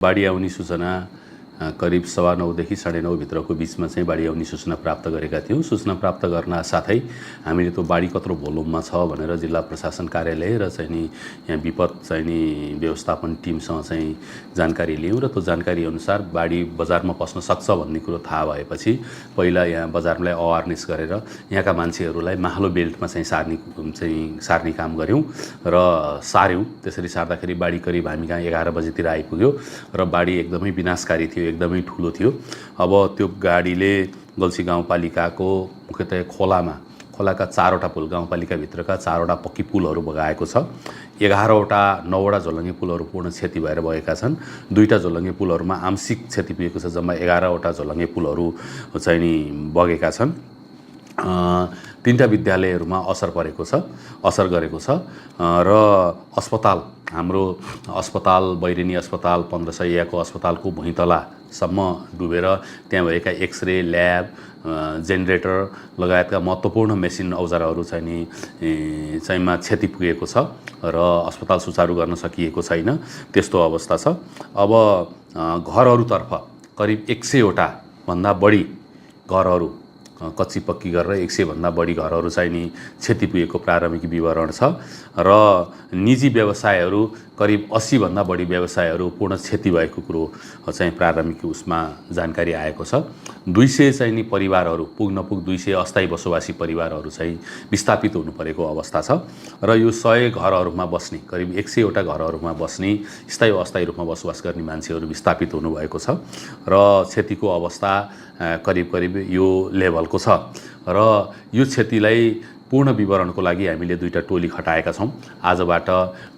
बाढी आउने सूचना करिब 9:15 देखि 9:30 भित्रको बिचमा चाहिँ बाढी आउने सूचना प्राप्त गरेका थियौँ। सूचना प्राप्त गर्न साथै हामीले त्यो बाढी कत्रो भोल्युममा छ भनेर जिल्ला प्रशासन कार्यालय र चाहिँ नि यहाँ विपद चाहिँ नि व्यवस्थापन टिमसँग चाहिँ जानकारी लियौँ र त्यो जानकारी अनुसार बाढी बजारमा पस्न सक्छ भन्ने कुरो थाहा भएपछि पहिला यहाँ बजारलाई अवेरनेस गरेर यहाँका मान्छेहरूलाई माहलो बेल्टमा चाहिँ सार्ने काम गऱ्यौँ र सार्यौँ। त्यसरी सार्दाखेरि बाढी करिब हामी कहाँ 11 बजेतिर आइपुग्यो र बाढी एकदमै विनाशकारी थियो, एकदमै ठुलो थियो। अब त्यो गाडीले गल्सी गाउँपालिकाको मुख्यतया खोलाका 4वटा पुल, गाउँपालिकाभित्रका 4वटा पक्की पुलहरू बगाएको छ। 9वटा झोलङ्गे पुलहरू पूर्ण क्षति भएर बगेका छन्। 2टा झोलङ्गे पुलहरूमा आंशिक क्षति पुगेको छ। जम्मा 11वटा झोलङ्गे पुलहरू चाहिँ नि बगेका छन्। 3टा विद्यालयहरूमा असर गरेको छ र अस्पताल, हाम्रो अस्पताल बैरेनी अस्पताल 1500 को अस्पतालको भुइँतलासम्म डुबेर त्यहाँ भएका एक्सरे, ल्याब, जेनेरेटर लगायतका महत्त्वपूर्ण मेसिन औजारहरू चाहिँमा क्षति पुगेको छ र अस्पताल सुचारू गर्न सकिएको छैन। त्यस्तो अवस्था छ। अब घरहरूतर्फ करिब 100 भन्दा बढी घरहरू कच्ची पक्की गरेर 100 भन्दा बढी घरहरू चाहिँ नि क्षति पुगेको प्रारम्भिक विवरण छ र निजी व्यवसायहरू करिब 80 भन्दा बढी व्यवसायहरू पूर्ण क्षति भएको कुरो चाहिँ प्रारम्भिक उसमा जानकारी आएको छ। 200 चाहिँ नि परिवारहरू पुग्न 200 अस्थायी बसोबासी परिवारहरू चाहिँ विस्थापित हुनु परेको अवस्था छ र यो 100 घरहरूमा बस्ने करिब 100 घरहरूमा बस्ने स्थायी अस्थायी रूपमा बसोबास गर्ने मान्छेहरू विस्थापित हुनुभएको छ र क्षतिको अवस्था करिब यो लेभलको छ र यो क्षतिलाई पूर्ण विवरणको लागि हामीले 2टा टोली खटाएका छौँ। आजबाट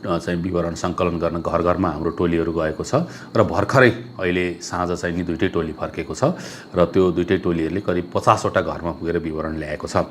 चाहिँ विवरण सङ्कलन गर्न घर घरमा हाम्रो टोलीहरू गएको छ र भर्खरै अहिले साँझ चाहिँ नि 2टै टोली फर्केको छ र त्यो 2टै टोलीहरूले करिब 50वटा घरमा पुगेर विवरण ल्याएको छ।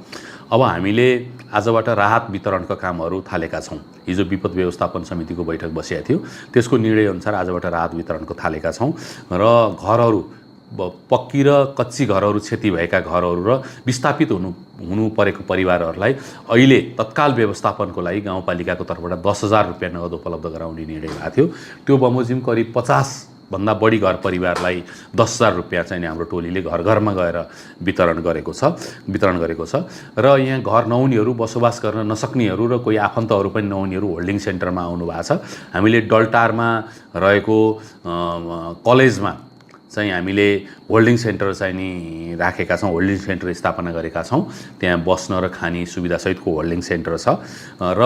अब हामीले आजबाट राहत वितरणका कामहरू थालेका छौँ। हिजो विपद व्यवस्थापन समितिको बैठक बसेको थियो, त्यसको निर्णयअनुसार आजबाट राहत वितरणको थालेका छौँ र घरहरू पक्की र कच्ची घरहरू क्षति भएका घरहरू र विस्थापित हुनु परेको परिवारहरूलाई अहिले तत्काल व्यवस्थापनको लागि गाउँपालिकाको तर्फबाट 10,000 रुपियाँ नगद उपलब्ध गराउने निर्णय भएको थियो। त्यो बमोजिम करिब 50 भन्दा बढी घर परिवारलाई 10,000 रुपियाँ चाहिँ हाम्रो टोलीले घर घरमा गएर वितरण गरेको छ र यहाँ घर नहुनेहरू, बसोबास गर्न नसक्नेहरू र कोही आफन्तहरू पनि नहुनेहरू होल्डिङ सेन्टरमा आउनु भएको छ। हामीले डल्टारमा रहेको कलेजमा चाहिँ हामीले होल्डिङ सेन्टर चाहिँ नि राखेका छौँ, होल्डिङ सेन्टर स्थापना गरेका छौँ। त्यहाँ बस्न र खाने सुविधासहितको होल्डिङ सेन्टर छ र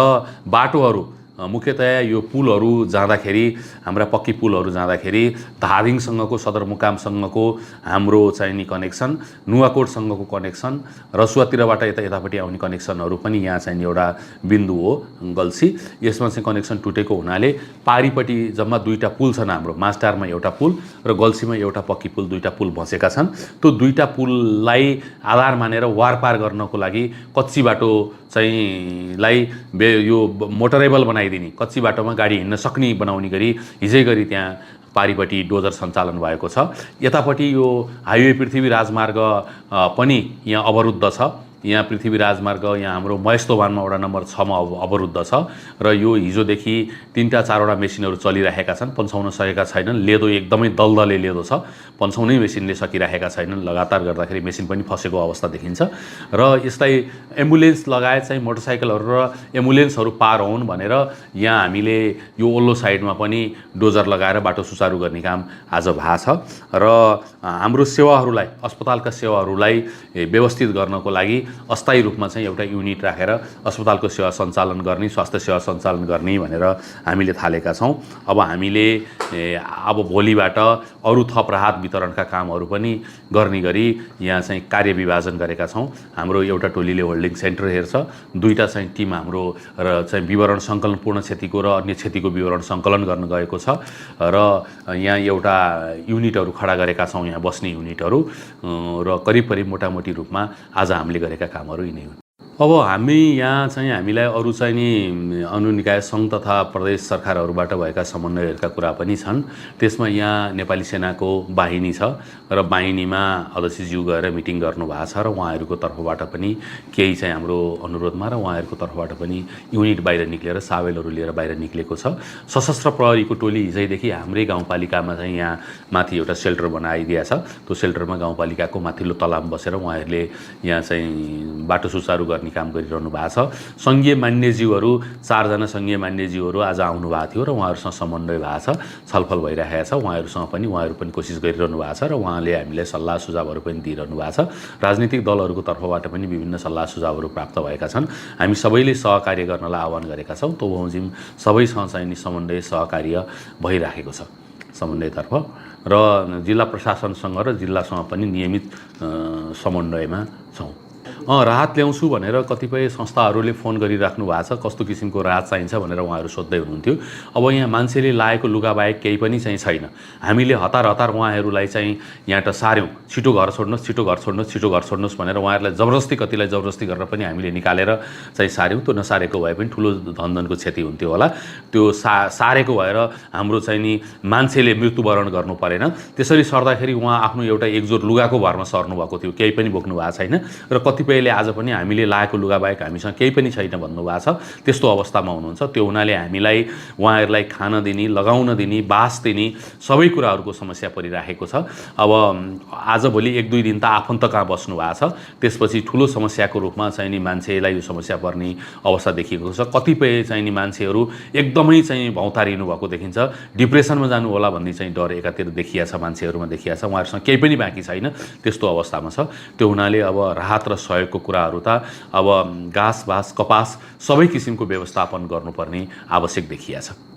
बाटोहरू मुख्यतया यो पुलहरू जाँदाखेरि, हाम्रा पक्की पुलहरू जाँदाखेरि धादिङसँगको सदरमुकामसँगको हाम्रो चाहिँ नि कनेक्सन, नुवाकोटसँगको कनेक्सन, रसुवातिरबाट यतापट्टि आउने कनेक्सनहरू पनि यहाँ चाहिँ एउटा बिन्दु हो गल्सी। यसमा चाहिँ कनेक्सन टुटेको हुनाले पारिपट्टि जम्मा 2टा पुल छन् हाम्रो। मास्टारमा एउटा पुल र गल्सीमा एउटा पक्की पुल, 2टा पुल बसेका छन्। त्यो 2टा पुललाई आधार मानेर वारपार गर्नको लागि कच्ची बाटो चाहिँलाई यो मोटरेबल बनाइदिने, कच्ची बाटोमा गाडी हिँड्न सक्ने बनाउने गरी हिजै गरी त्यहाँ पारिपट्टि डोजर सञ्चालन भएको छ। यतापट्टि यो हाइवे पृथ्वी राजमार्ग पनि यहाँ अवरुद्ध छ। यहाँ पृथ्वी राजमार्ग यहाँ हाम्रो महेशतोभानमा वडा नम्बर 6 मा अवरुद्ध छ र यो हिजोदेखि 3टा 4वटा मेसिनहरू चलिरहेका छन्, पन्छाउन सकेका छैनन्। लेदो एकदमै दलदले लेदो छ, पन्छाउनै मेसिनले सकिरहेका छैनन्। लगातार गर्दाखेरि मेसिन पनि फसेको अवस्था देखिन्छ र यसलाई एम्बुलेन्स लगायत चाहिँ मोटरसाइकलहरू र एम्बुलेन्सहरू पार हुन् भनेर यहाँ हामीले यो ओल्लो साइडमा पनि डोजर लगाएर बाटो सुचारू गर्ने काम आज भएको छ र हाम्रो सेवाहरूलाई, अस्पतालका सेवाहरूलाई व्यवस्थित गर्नको लागि अस्थायी रूपमा चाहिँ एउटा युनिट राखेर अस्पतालको सेवा सञ्चालन गर्ने, स्वास्थ्य सेवा सञ्चालन गर्ने भनेर हामीले थालेका छौँ। अब हामीले अब भोलिबाट अरू थप राहत वितरणका कामहरू पनि गर्ने गरी यहाँ चाहिँ कार्यविभाजन गरेका छौँ। हाम्रो एउटा टोलीले होल्डिङ सेन्टर हेर्छ, 2टा चाहिँ टिम हाम्रो र चाहिँ विवरण सङ्कलन, पूर्ण क्षतिको र अन्य क्षतिको विवरण सङ्कलन गर्न गएको छ र यहाँ एउटा युनिटहरू खडा गरेका छौँ, यहाँ बस्ने युनिटहरू र करिब मोटामोटी रूपमा आज हामीले गरेका कामहरू यिनै हुन्। अब हामी यहाँ चाहिँ हामीलाई अरू चाहिँ नि अनुनिकाय सङ्घ तथा प्रदेश सरकारहरूबाट भएका समन्वयहरूका कुरा पनि छन्। त्यसमा यहाँ नेपाली सेनाको बाहिनी छ र बाहिनीमा अध्यक्षज्यू गएर मिटिङ गर्नुभएको छ र उहाँहरूको तर्फबाट पनि केही चाहिँ हाम्रो अनुरोधमा र उहाँहरूको तर्फबाट पनि युनिट बाहिर निक्लेर सावेलहरू लिएर बाहिर निक्लेको छ। सशस्त्र प्रहरीको टोली हिजैदेखि हाम्रै गाउँपालिकामा चाहिँ यहाँ माथि एउटा सेल्टर बनाइदिएको छ। त्यो सेल्टरमा गाउँपालिकाको माथिल्लो तलामा बसेर उहाँहरूले यहाँ चाहिँ बाटो सुचारू गर्ने काम गरिरहनु भएको छ। सङ्घीय मान्यज्यूहरू 4 जना सङ्घीय मान्यज्यूहरू आज आउनु भएको थियो र उहाँहरूसँग समन्वय भएको छ, छलफल भइरहेको छ। उहाँहरू पनि कोसिस गरिरहनु भएको छ र उहाँले हामीलाई सल्लाह सुझावहरू पनि दिइरहनु भएको छ। राजनीतिक दलहरूको तर्फबाट पनि विभिन्न सल्लाह सुझावहरू प्राप्त भएका छन्। हामी सबैले सहकार्य गर्नलाई आह्वान गरेका छौँ। त्यो बमोजिम सबैसँग चाहिँ नि समन्वय सहकार्य भइराखेको छ समन्वयतर्फ र जिल्ला प्रशासनसँग र जिल्लासँग पनि नियमित समन्वयमा छौँ। राहत ल्याउँछु भनेर कतिपय संस्थाहरूले फोन गरिराख्नु भएको छ। कस्तो किसिमको राहत चाहिन्छ भनेर उहाँहरू सोध्दै हुनुहुन्थ्यो। अब यहाँ मान्छेले लाएको लुगाबाहेक केही पनि चाहिँ छैन। हामीले हतार उहाँहरूलाई चाहिँ यहाँबाट सार्यौँ, छिटो घर छोड्नुहोस्, छिटो घर छोड्नुहोस्, छिटो घर छोड्नुहोस् भनेर उहाँहरूलाई कतिलाई जबरजस्ती गरेर पनि हामीले निकालेर चाहिँ सार्यौँ। त्यो नसारेको भए पनि ठुलो धनधनको क्षति हुन्थ्यो होला। त्यो सारेको भएर हाम्रो चाहिँ नि मान्छेले मृत्युवरण गर्नु परेन। त्यसरी सर्दाखेरि उहाँ आफ्नो एउटा एकजोर लुगाको भरमा सर्नुभएको थियो, केही पनि बोक्नु भएको छैन। र कतिपयले आज पनि हामीले लाएको लुगाबाहेक हामीसँग केही पनि छैन भन्नुभएको छ। त्यस्तो अवस्थामा हुनुहुन्छ। त्यो हुनाले हामीलाई उहाँहरूलाई खान दिने, लगाउन दिने, बास दिने सबै कुराहरूको समस्या परिराखेको छ। अब आजभोलि 1-2 दिन त आफन्त कहाँ बस्नु भएको छ। त्यसपछि ठुलो समस्याको रूपमा चाहिँ नि मान्छेलाई यो समस्या पर्ने अवस्था देखिएको छ। कतिपय चाहिँ नि मान्छेहरू एकदमै चाहिँ भौतारिनु भएको देखिन्छ। डिप्रेसनमा जानु होला भन्ने चाहिँ डर एकातिर देखिया छ, मान्छेहरूमा देखिया छ। उहाँहरूसँग केही पनि बाँकी छैन, त्यस्तो अवस्थामा छ। त्यो हुनाले अब राहत र सहयोगको कुराहरू त अब घाँस, बाँस, कपास सबै किसिमको व्यवस्थापन गर्नुपर्ने आवश्यक देखिया छ।